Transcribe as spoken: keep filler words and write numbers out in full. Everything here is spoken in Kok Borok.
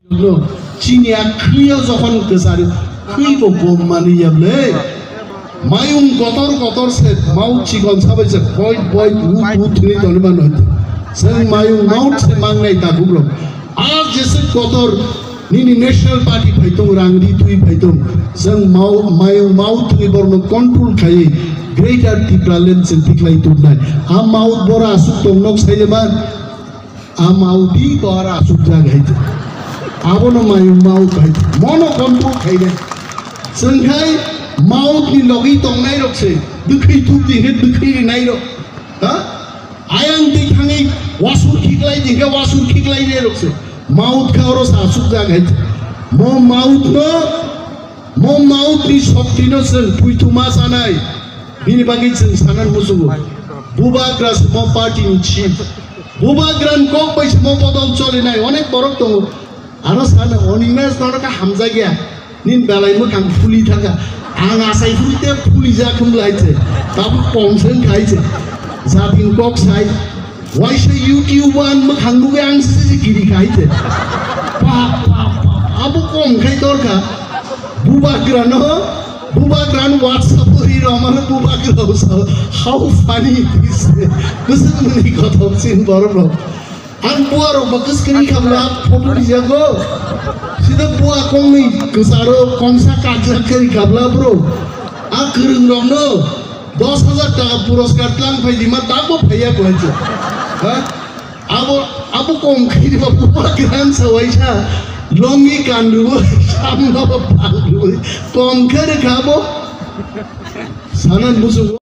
No, chini a khwi o jokhon kwchari, khwi bo gom mani yable. Mayung kotor kotor se, mau chikon sabai se, boit boit, ut ut thini toni man hoite. Seng mayung mau se mangnai takhuk rok. A jese kotor, nini National Party phaitung, rang ri twi phaitung. Seng mau, mayung mau thwi borno control khai, Greater Tipraland se tiklai turnai. A mau bora asuk tong nok sai man. A mau di bora asuk jak hai. Abono mayung mau hai. Mono control khai de. Sengkhai mau ni logi tongnai rok se. Dukhi tuk di he dukhi rinai rok. Ha? Ayang di khangi wasur khiklai di he wasur khiklai ne rok se. Maut kha oro sa asuk jak hai. Mo maut no, mo maut ni shokti no se puituma sanai. Bini bagwi chwng sanan muchungo. Bubagra se mo party ni chief. Bubagra ni kok bai se mo bodol cholinai onek borok tongo. Aro sana Onimesh norok hamjakya. Nin belai mwkhang phuli thangkha. Ang asai phuli te phuli jak hwnlai se. Tabuk kong se wngkha se. Jatin kok sai. Waisa YouTube an mwkhang nugwi ang sisi kiri khai se. Pa, pa, pa, abo kom khai dorkha. Bubagra no, bubagra no WhatsApp ri romano bubagra sa. How funny is this? Kusuk muni kothok sin borok rok. Ang bua rok ba kus kiri khamla photo ri jago. Sida bua kongni kusaro kongsa kajak kiri khamla bro. A kwrwng rok no dos hajar taka puraskar tlang phai di ma tabo phaiya kwlai se. Ha? Abo, abo kom khairi ba bubagra sa waisa longi kandu bo samno ba pangdu kom khairi khabo sanan musu.